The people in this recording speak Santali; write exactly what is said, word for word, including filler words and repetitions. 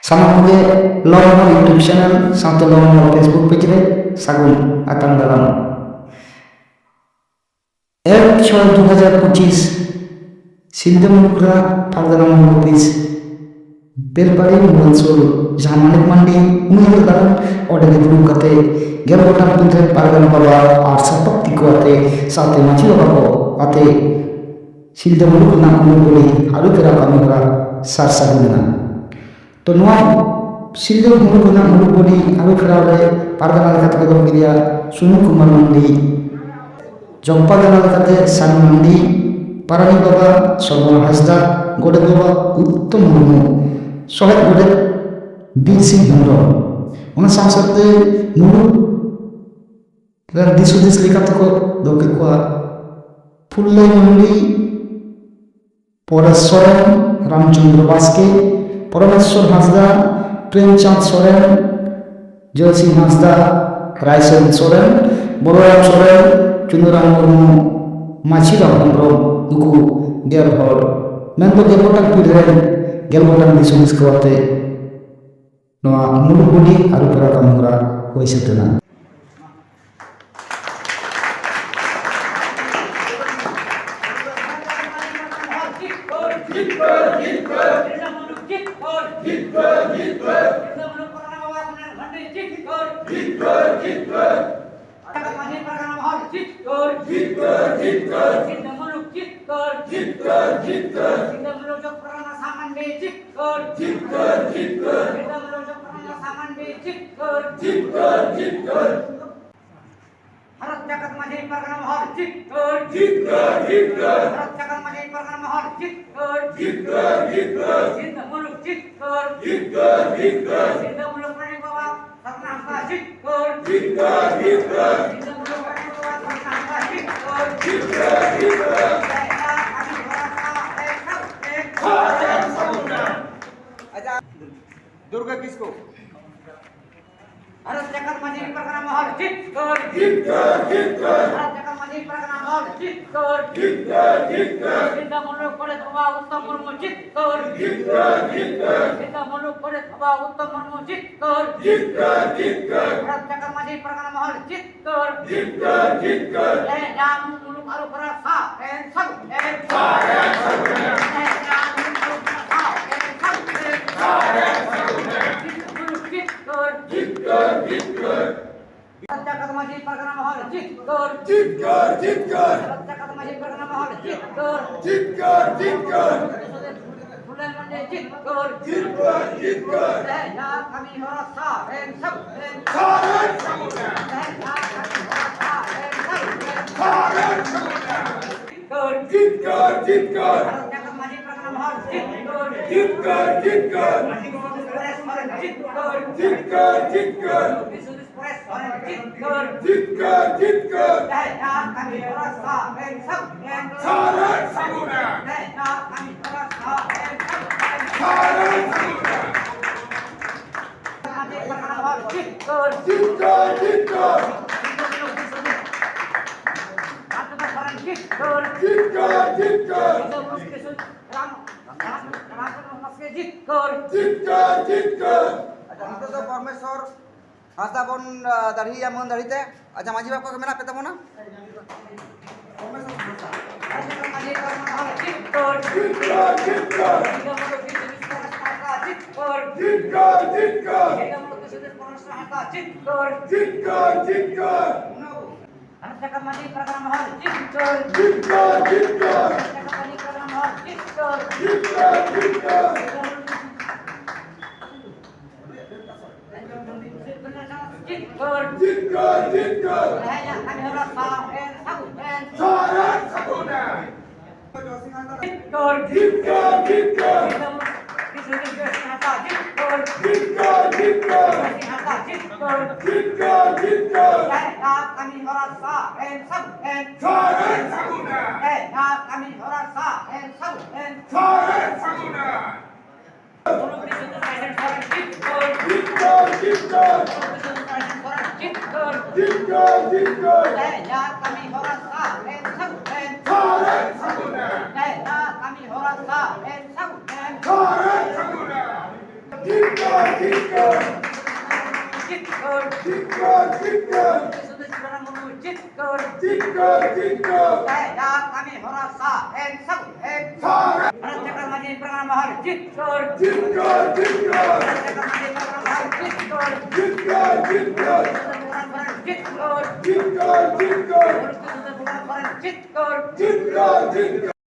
ᱥᱟᱱᱟᱢ ᱠᱚᱜᱮ ᱞᱚᱣ ᱢᱚᱦᱚᱞ YouTube channel ᱥᱟᱶᱛᱮ ᱞᱚᱣ ᱢᱚᱦᱚᱞ Facebook page ᱨᱮ ᱥᱟᱹᱜᱩᱱ ᱟᱛᱟᱝ ᱫᱟᱨᱟᱢ᱾ ᱮᱠ ᱪᱷᱚᱭ ᱫᱩ ᱦᱟᱡᱟᱨ ᱯᱚᱸᱪᱤᱥ ᱥᱤᱞᱫᱟᱹ ᱢᱩᱞᱩᱠ ᱨᱮᱱᱟᱜ ᱯᱟᱨᱜᱟᱱᱟ ᱢᱚᱦᱚᱞ ᱚᱯᱷᱤᱥ ᱵᱮᱞᱯᱟᱦᱟᱲᱤ ᱢᱩᱨᱟᱹᱱᱥᱩᱨ, ᱡᱟᱦᱟᱸ ᱢᱟᱹᱱᱤᱠ ᱢᱟᱱᱰᱤ ᱩᱱᱤ ᱦᱤᱞᱳᱜ ᱫᱚ ᱚᱸᱰᱮ ᱜᱮ ᱫᱩᱲᱩᱵ ᱠᱟᱛᱮ ᱜᱮᱞ ᱜᱚᱴᱟᱝ ᱯᱤᱲ ᱨᱮᱱ ᱯᱟᱨᱜᱟᱱᱟ ᱵᱟᱵᱟ ᱟᱨ ᱥᱟᱯᱟᱵ ᱛᱤᱠᱩ ᱟᱛᱮ ᱥᱟᱶᱛᱮ ᱢᱟᱹᱡᱷᱤ ᱵᱟᱵᱟ ᱠᱚ ᱟᱛᱮ ᱥᱤᱞᱫᱟᱹ ᱢᱩᱞᱩᱠ ᱨᱮᱱᱟᱜ ᱢᱩᱞᱩᱠ ᱵᱚᱰᱤ ᱟᱹᱨᱩ ᱯᱷᱮᱨᱟᱣ ᱠᱟᱹᱢᱤ ᱦᱚᱨᱟ ᱥᱟᱨ ᱥᱟᱹᱜᱩᱱ ᱮᱱᱟ᱾ ᱛᱚ ᱱᱚᱣᱟ ᱥᱤᱞᱫᱟᱹ ᱢᱩᱞᱩᱠ ᱨᱮᱱᱟᱜ ᱢᱩᱞᱩᱠ ᱵᱚᱰᱤ ᱟᱹᱨᱩ ᱯᱷᱮᱨᱟᱣ ᱨᱮ ᱯᱟᱨᱜᱟᱱᱟ ᱞᱮᱠᱟᱛᱮ ᱠᱚ ᱫᱚᱦᱚ ᱠᱮᱫᱮᱭᱟ ᱥᱩᱱᱤᱞ ᱠᱩᱢᱟᱨ ᱢᱟᱱᱰᱤ, ᱡᱚᱜᱽᱯᱟᱨᱜᱟᱱᱟ ᱞᱮᱠᱟᱛᱮ ᱥᱟᱱ ᱢᱟᱱᱰᱤ, ᱯᱟᱨᱟᱱᱤᱠ ᱵᱟᱵᱟ ᱥᱚᱨᱵᱚᱱᱟ ᱦᱟᱸᱥᱫᱟ, ᱜᱚᱰᱮᱛ ᱵᱟᱵᱟ ᱩᱛᱛᱚᱢ ᱢᱩᱨᱢᱩ, ᱥᱚᱦᱮᱫ ᱜᱚᱰᱮᱛ ᱵᱤᱨ ᱥᱤᱝ ᱦᱮᱢᱵᱨᱚᱢ᱾ ᱚᱱᱟ ᱥᱟᱶ ᱥᱟᱶᱛᱮ ᱢᱩᱞᱩᱠ ᱨᱮᱱ ᱫᱤᱥ ᱦᱩᱫᱤᱥ ᱞᱮᱠᱟᱛᱮ ᱠᱚ ᱫᱚᱦᱚ ᱠᱮᱫ ᱠᱚᱣᱟ ᱯᱷᱩᱞᱞᱟᱹᱭ ᱢᱟᱱᱰᱤ, ᱯᱚᱨᱮᱥ ᱥᱚᱨᱮᱱ, ᱨᱟᱢᱪᱚᱸᱫᱽᱨᱚ ᱵᱟᱥᱠᱮ, ᱯᱚᱨᱚᱢᱮᱥᱣᱚᱨ ᱦᱟᱸᱥᱫᱟ, ᱯᱨᱮᱢᱪᱟᱸᱫᱽ ᱥᱚᱨᱮᱱ, ᱡᱚᱭᱥᱤᱝ ᱦᱟᱸᱥᱫᱟ, ᱨᱟᱭᱥᱚᱨᱤᱱ ᱥᱚᱨᱮᱱ, ᱵᱚᱞᱚᱨᱟᱢ ᱥᱚᱨᱮᱱ, ᱪᱩᱱᱩᱨᱟᱢ ᱢᱩᱨᱢᱩ, ᱢᱟᱹᱡᱷᱤᱨᱟᱢ ᱦᱮᱢᱵᱨᱚᱢ, ᱱᱩᱠᱩ ᱜᱮᱞ ᱦᱚᱲ, ᱢᱮᱱᱫᱚ ᱜᱮᱞ ᱜᱚᱴᱟᱝ ᱯᱤᱲ ᱨᱮᱱ ᱜᱮᱞ ᱜᱚᱴᱟᱝ ᱫᱤᱥ ᱦᱩᱫᱤᱥ ᱠᱚ ᱟᱛᱮ ᱱᱚᱣᱟ ᱢᱩᱞᱩᱠ ᱵᱚᱰᱤ ᱟᱹᱨᱩ ᱯᱷᱮᱨᱟᱣ ᱠᱟᱹᱢᱤ ᱦᱚᱨᱟ ᱦᱩᱭ ᱥᱟᱹᱛ ᱮᱱᱟ᱾ ᱡᱤᱛᱠᱟᱹᱨ, ᱡᱤᱛᱠᱟᱹᱨ᱾ ᱥᱤᱞᱫᱟᱹ ᱢᱩᱞᱩᱠ ᱡᱤᱛᱠᱟᱹᱨ᱾ ᱡᱤᱛᱠᱟᱹᱨ, ᱡᱤᱛᱠᱟᱹᱨ᱾ ᱥᱤᱞᱫᱟᱹ ᱢᱩᱞᱩᱠ ᱡᱤᱛᱠᱟᱹᱨ᱾ ᱡᱤᱛᱠᱟᱹᱨ, ᱡᱤᱛᱠᱟᱹᱨ᱾ ᱥᱤᱞᱫᱟᱹ ᱢᱩᱞᱩᱠ ᱡᱚᱜᱽ ᱯᱟᱨᱜᱟᱱᱟ ᱥᱟᱢᱟᱱᱰᱤ ᱡᱤᱛᱠᱟᱹᱨ᱾ ᱡᱤᱛᱠᱟᱹᱨ, ᱡᱤᱛᱠᱟᱹᱨ᱾ ᱥᱤᱞᱫᱟᱹ ᱢᱩᱞᱩᱠ ᱡᱚᱜᱽ ᱯᱟᱨᱜᱟᱱᱟ ᱥᱟᱢᱟᱱᱰᱤ ᱡᱤᱛᱠᱟᱹᱨ᱾ ᱡᱤᱛᱠᱟᱹᱨ, ᱡᱤᱛᱠᱟᱹᱨ᱾ ᱵᱷᱟᱨᱚᱛ ᱡᱟᱠᱟᱛ ᱢᱟᱹᱡᱷᱤ ᱯᱟᱨᱜᱟᱱᱟ ᱢᱚᱦᱚᱞ ᱡᱤᱛᱠᱟᱹᱨ᱾ ᱡᱤᱛᱠᱟᱹᱨ, ᱡᱤᱛᱠᱟᱹᱨ᱾ ᱵᱷᱟᱨᱚᱛ ᱡᱟᱠᱟᱛ ᱢᱟᱹᱡᱷᱤ ᱯᱟᱨᱜᱟᱱᱟ ᱢᱚᱦᱚᱞ ᱡᱤᱛᱠᱟᱹᱨ᱾ ᱡᱤᱛᱠᱟᱹᱨ, ᱡᱤᱛᱠᱟᱹᱨ᱾ ᱥᱤᱞᱫᱟᱹ ᱢᱩᱞᱩᱠ ᱡᱤᱛᱠᱟᱹᱨ᱾ ᱡᱤᱛᱠᱟᱹᱨ, ᱡᱤᱛᱠᱟᱹᱨ᱾ ᱥᱤᱞᱫᱟᱹ ᱢᱩᱞᱩᱠ ᱢᱟᱹᱱᱤᱠ ᱵᱟᱵᱟ ᱥᱟᱨᱱᱟ ᱦᱟᱸᱥᱫᱟ ᱡᱤᱛᱠᱟᱹᱨ᱾ ᱡᱤᱛᱠᱟᱹᱨ, ᱡᱤᱛᱠᱟᱹᱨ᱾ ᱥᱤᱞᱫᱟᱹ ᱢᱩᱞᱩᱠ ᱢᱟᱹᱱᱤᱠ ᱵᱟᱵᱟ ᱥᱟᱨᱱᱟ ᱦᱟᱸᱥᱫᱟ ᱡᱤᱛᱠᱟᱹᱨ᱾ ᱡᱤᱛᱠᱟᱹᱨ, ᱡᱤᱛᱠᱟᱹᱨ᱾ ᱡᱟᱭᱜᱟ ᱟᱹᱰᱤ ᱵᱷᱚᱨᱟ ᱠᱟᱛᱮ ᱟᱪᱪᱷᱟ, ᱫᱩᱨᱜᱟ ᱠᱤᱥᱠᱩ᱾ ᱵᱷᱟᱨᱚᱛ ᱡᱟᱠᱟᱛ ᱢᱟᱹᱡᱷᱤ ᱯᱟᱨᱜᱟᱱᱟ ᱢᱚᱦᱚᱞ ᱡᱤᱛᱠᱟᱹᱨ᱾ ᱡᱤᱛᱠᱟᱹᱨ, ᱡᱤᱛᱠᱟᱹᱨ᱾ ᱵᱷᱟᱨᱚᱛ ᱡᱟᱠᱟᱛ ᱢᱟᱹᱡᱷᱤ ᱯᱟᱨᱜᱟᱱᱟ ᱢᱚᱦᱚᱞ ᱡᱤᱛᱠᱟᱹᱨ᱾ ᱡᱤᱛᱠᱟᱹᱨ, ᱡᱤᱛᱠᱟᱹᱨ᱾ ᱥᱤᱫᱷᱟᱹ ᱢᱩᱞᱩᱠ ᱜᱚᱰᱮᱛ ᱵᱟᱵᱟ ᱩᱛᱛᱚᱢ ᱢᱩᱨᱢᱩ ᱡᱤᱛᱠᱟᱹᱨ᱾ ᱡᱤᱛᱠᱟᱹᱨ, ᱡᱤᱛᱠᱟᱹᱨ᱾ ᱥᱤᱫᱷᱟᱹ ᱢᱩᱞᱩᱠ ᱜᱚᱰᱮᱛ ᱵᱟᱵᱟ ᱩᱛᱛᱚᱢ ᱢᱩᱨᱢᱩ ᱡᱤᱛᱠᱟᱹᱨ᱾ ᱡᱤᱛᱠᱟᱹᱨ, ᱡᱤᱛᱠᱟᱹᱨ᱾ ᱵᱷᱟᱨᱚᱛ ᱡᱟᱠᱟᱛ ᱢᱟᱹᱡᱷᱤ ᱯᱟᱨᱜᱟᱱᱟ ᱢᱚᱦᱚᱞ ᱡᱤᱛᱠᱟᱹᱨ᱾ ᱡᱤᱛᱠᱟᱹᱨ, ᱡᱤᱛᱠᱟᱹᱨ᱾ ᱛᱮᱦᱮᱧ ᱡᱟᱦᱟᱸ ᱢᱩᱞᱩᱠ ᱟᱹᱨᱩ ᱯᱷᱮᱨᱟᱣ ᱥᱟᱨᱮᱱ ᱥᱟᱹᱜᱩᱱ᱾ ᱥᱟᱨᱮᱱ ᱥᱟᱹᱜᱩᱱ᱾ ᱛᱮᱦᱮᱧ ᱡᱟᱦᱟᱸ ᱢᱩᱞᱩᱠ ᱟᱹᱨᱩ ᱯᱷᱮᱨᱟᱣ ᱥᱟᱨᱮᱱ ᱥᱟᱹᱜᱩᱱ᱾ ᱥᱟᱨᱮᱱ ᱥᱟᱹᱜᱩᱱ᱾ ᱡᱤᱛᱠᱟᱹᱨ, ᱡᱤᱛᱠᱟᱹᱨ᱾ ᱡᱤᱛᱠᱟᱹᱨ, ᱡᱤᱛᱠᱟᱹᱨ᱾ ᱵᱷᱟᱨᱚᱛ ᱡᱟᱠᱟᱛ ᱢᱟᱹᱡᱷᱤ ᱯᱟᱨᱜᱟᱱᱟ ᱢᱚᱦᱚᱞ ᱡᱤᱛᱠᱟᱹᱨ᱾ ᱡᱤᱛᱠᱟᱹᱨ, ᱡᱤᱛᱠᱟᱹᱨ᱾ ᱵᱷᱟᱨᱚᱛ ᱡᱟᱠᱟᱛ ᱢᱟᱹᱡᱷᱤ ᱯᱟᱨᱜᱟᱱᱟ ᱢᱚᱦᱚᱞ ᱡᱤᱛᱠᱟᱹᱨ᱾ ᱡᱤᱛᱠᱟᱹᱨ, ᱡᱤᱛᱠᱟᱹᱨ᱾ ᱯᱷᱩᱞᱮ ᱢᱟᱱᱰᱤ ᱡᱤᱛᱠᱟᱹᱨ᱾ ᱡᱤᱛᱠᱟᱹᱨ, ᱡᱤᱛᱠᱟᱹᱨ᱾ ᱛᱮᱦᱮᱧᱟᱜ ᱠᱟᱹᱢᱤ ᱦᱚᱨᱟ ᱥᱟᱨᱮᱱ ᱥᱟᱹᱜᱩᱱ᱾ ᱥᱟᱨᱮᱱ ᱥᱟᱹᱜᱩᱱ᱾ ᱛᱮᱦᱮᱧᱟᱜ ᱠᱟᱹᱢᱤ ᱦᱚᱨᱟ ᱥᱟᱨᱮᱱ ᱥᱟᱹᱜᱩᱱ᱾ ᱥᱟᱨᱮᱱ ᱥᱟᱹᱜᱩᱱ᱾ ᱡᱤᱛᱠᱟᱹᱨ᱾ ᱡᱤᱛᱠᱟᱹᱨ, ᱡᱤᱛᱠᱟᱹᱨ᱾ ᱵᱷᱟᱨᱚᱛ ᱡᱟᱠᱟᱛ ᱢᱟᱹᱡᱷᱤ ᱯᱟᱨᱜᱟᱱᱟ ᱢᱚᱦᱚᱞ ᱡᱤᱛᱠᱟᱹᱨ᱾ ᱡᱤᱛᱠᱟᱹᱨ, ᱡᱤᱛᱠᱟᱹᱨ᱾ ᱢᱟᱹᱡᱷᱤ ᱵᱟᱵᱟ ᱥᱩᱨᱮᱥ ᱥᱚᱨᱮᱱ ᱡᱤᱛᱠᱟᱹᱨ᱾ ᱡᱤᱛᱠᱟᱹᱨ, ᱡᱤᱛᱠᱟᱹᱨ᱾ ᱥᱩᱨᱮᱥ ᱥᱚᱨᱮᱱ ᱡᱤᱛᱠᱟᱹᱨ᱾ ᱡᱤᱛᱠᱟᱹᱨ, ᱡᱤᱛᱠᱟᱹᱨ᱾ ᱛᱮᱦᱮᱧᱟᱜ ᱠᱟᱹᱢᱤ ᱦᱚᱨᱟ ᱥᱟᱨᱮᱱ ᱥᱟᱹᱜᱩᱱ᱾ ᱥᱟᱨᱮᱱ ᱥᱟᱹᱜᱩᱱ᱾ ᱛᱮᱦᱮᱧᱟᱜ ᱠᱟᱹᱢᱤ ᱦᱚᱨᱟ ᱥᱟᱨᱮᱱ ᱥᱟᱹᱜᱩᱱ᱾ ᱥᱟᱨᱮᱱ ᱥᱟᱹᱜᱩᱱ᱾ ᱡᱤᱛᱠᱟᱹᱨ᱾ ᱡᱤᱛᱠᱟᱹᱨ, ᱡᱤᱛᱠᱟᱹᱨ᱾ ᱡᱤᱛᱠᱟᱹᱨ᱾ ᱡᱤᱛᱠᱟᱹᱨ, ᱡᱤᱛᱠᱟᱹᱨ᱾ ᱡᱤᱛᱠᱟᱹᱨ᱾ ᱡᱤᱛᱠᱟᱹᱨ, ᱡᱤᱛᱠᱟᱹᱨ᱾ ᱟᱪᱪᱷᱟ, ᱱᱤᱛᱚᱜ ᱫᱚ ᱯᱚᱨᱢᱮᱥᱣᱚᱨ ᱦᱟᱸᱥᱫᱟ ᱵᱚᱱ, ᱟ, ᱫᱟᱲᱦᱤᱭᱟ ᱢᱟᱹᱱ ᱫᱟᱲᱦᱤ ᱛᱮ᱾ ᱟᱪᱪᱷᱟ, ᱢᱟᱹᱡᱷᱤ ᱵᱟᱵᱟ ᱠᱚ ᱢᱮᱱᱟᱜ ᱯᱮ ᱛᱟᱵᱚᱱᱟ? ᱡᱤᱛᱠᱟᱹᱨ, ᱡᱤᱛᱠᱟᱹᱨ᱾ ᱡᱤᱛᱠᱟᱹᱨ, ᱡᱤᱛᱠᱟᱹᱨ᱾ ᱡᱤᱛᱠᱟᱹᱨ, ᱡᱤᱛᱠᱟᱹᱨ᱾ ᱡᱤᱛᱠᱟᱹᱨ, ᱡᱤᱛᱠᱟᱹᱨ᱾ ᱵᱷᱟᱨᱚᱛ ᱡᱟᱠᱟᱛ ᱢᱟᱹᱡᱷᱤ ᱯᱟᱨᱜᱟᱱᱟ ᱢᱚᱦᱚᱞ ᱡᱤᱛᱠᱟᱹᱨ᱾ ᱡᱤᱛᱠᱟᱹᱨ, ᱡᱤᱛᱠᱟᱹᱨ᱾ ᱵᱷᱟᱨᱚᱛ ᱡᱟᱠᱟᱛ ᱢᱟᱹᱡᱷᱤ ᱯᱟᱨᱜᱟᱱᱟ ᱢᱚᱦᱚᱞ ᱡᱤᱛᱠᱟᱹᱨ᱾ ᱡᱤᱛᱠᱟᱹᱨ, ᱡᱤᱛᱠᱟᱹᱨ᱾ ᱡᱤᱛᱠᱟᱹᱨ᱾ ᱡᱤᱛᱠᱟᱹᱨ, ᱡᱤᱛᱠᱟᱹᱨ᱾ ᱛᱮᱦᱮᱧᱟᱜ ᱠᱟᱹᱢᱤ ᱦᱚᱨᱟ ᱥᱟᱨᱮᱱ ᱥᱟᱹᱜᱩᱱ᱾ ᱥᱟᱨᱮᱱ ᱥᱟᱹᱜᱩᱱ᱾ ᱡᱤᱛᱠᱟᱹᱨ᱾ ᱡᱤᱛᱠᱟᱹᱨ, ᱡᱤᱛᱠᱟᱹᱨ᱾ ᱡᱤᱛᱠᱟᱹᱨ᱾ ᱡᱤᱛᱠᱟᱹᱨ, ᱡᱤᱛᱠᱟᱹᱨ᱾ ᱡᱤᱛᱠᱟᱹᱨ, ᱡᱤᱛᱠᱟᱹᱨ᱾ ᱛᱮᱦᱮᱧᱟᱜ ᱠᱟᱹᱢᱤ ᱦᱚᱨᱟ ᱥᱟᱨᱮᱱ ᱥᱟᱹᱜᱩᱱ᱾ ᱥᱟᱨᱮᱱ ᱥᱟᱹᱜᱩᱱ᱾ ᱛᱮᱦᱮᱧᱟᱜ ᱠᱟᱹᱢᱤ ᱦᱚᱨᱟ ᱥᱟᱨᱮᱱ ᱥᱟᱹᱜᱩᱱ᱾ ᱥᱟᱨᱮᱱ ᱥᱟᱹᱜᱩᱱ᱾ ᱡᱤᱛᱠᱟᱹᱨ, ᱡᱤᱛᱠᱟᱹᱨ᱾ ᱡᱤᱛᱠᱟᱹᱨ᱾ ᱡᱤᱛᱠᱟᱹᱨ, ᱡᱤᱛᱠᱟᱹᱨ᱾ ᱛᱮᱦᱮᱧᱟᱜ ᱠᱟᱹᱢᱤ ᱦᱚᱨᱟ ᱥᱟᱨᱮᱡ ᱥᱟᱹᱜᱩᱱ ᱮᱱ᱾ ᱥᱟᱨᱮᱡ ᱥᱟᱹᱜᱩᱱ ᱮᱱ᱾ ᱛᱮᱦᱮᱧᱟᱜ ᱠᱟᱹᱢᱤ ᱦᱚᱨᱟ ᱥᱟᱨᱮᱡ ᱥᱟᱹᱜᱩᱱ ᱮᱱ᱾ ᱥᱟᱨᱮᱡ ᱥᱟᱹᱜᱩᱱ ᱮᱱ᱾ ᱡᱤᱛᱠᱟᱹᱨ, ᱡᱤᱛᱠᱟᱹᱨ᱾ ᱡᱤᱛᱠᱟᱹᱨ᱾ ᱡᱤᱛᱠᱟᱹᱨ, ᱡᱤᱛᱠᱟᱹᱨ᱾ ᱥᱩᱫᱷᱤᱨ ᱥᱤᱵᱟᱨᱟᱢ ᱢᱩᱨᱢᱩ ᱡᱤᱛᱠᱟᱹᱨ᱾ ᱡᱤᱛᱠᱟᱹᱨ, ᱡᱤᱛᱠᱟᱹᱨ᱾ ᱛᱮᱦᱮᱧᱟᱜ ᱠᱟᱹᱢᱤ ᱦᱚᱨᱟ ᱥᱟᱨᱮᱡ ᱥᱟᱹᱜᱩᱱ ᱮᱱ᱾ ᱥᱟᱨᱮᱡ᱾ ᱵᱷᱟᱨᱚᱛ ᱡᱟᱠᱟᱛ ᱢᱟᱹᱡᱷᱤ ᱯᱟᱨᱜᱟᱱᱟ ᱢᱟᱦᱟᱞ ᱡᱤᱛᱠᱟᱹᱨ᱾ ᱡᱤᱛᱠᱟᱹᱨ, ᱡᱤᱛᱠᱟᱹᱨ᱾ ᱵᱷᱟᱨᱚᱛ ᱡᱟᱠᱟᱛ ᱢᱟᱹᱡᱷᱤ ᱯᱟᱨᱜᱟᱱᱟ ᱢᱟᱦᱟᱞ ᱡᱤᱛᱠᱟᱹᱨ᱾ ᱡᱤᱛᱠᱟᱹᱨ, ᱡᱤᱛᱠᱟᱹᱨ᱾ ᱥᱩᱫᱷᱤᱨ ᱥᱤᱵᱟᱨᱟᱢ ᱥᱚᱨᱮᱱ ᱡᱤᱛᱠᱟᱹᱨ᱾ ᱡᱤᱛᱠᱟᱹᱨ, ᱡᱤᱛᱠᱟᱹᱨ᱾ ᱥᱩᱫᱷᱤᱨ ᱥᱤᱵᱟᱨᱟᱢ ᱥᱚᱨᱮᱱ ᱡᱤᱛᱠᱟᱹᱨ᱾ ᱡᱤᱛᱠᱟᱹᱨ, ᱡᱤᱛᱠᱟᱹᱨ᱾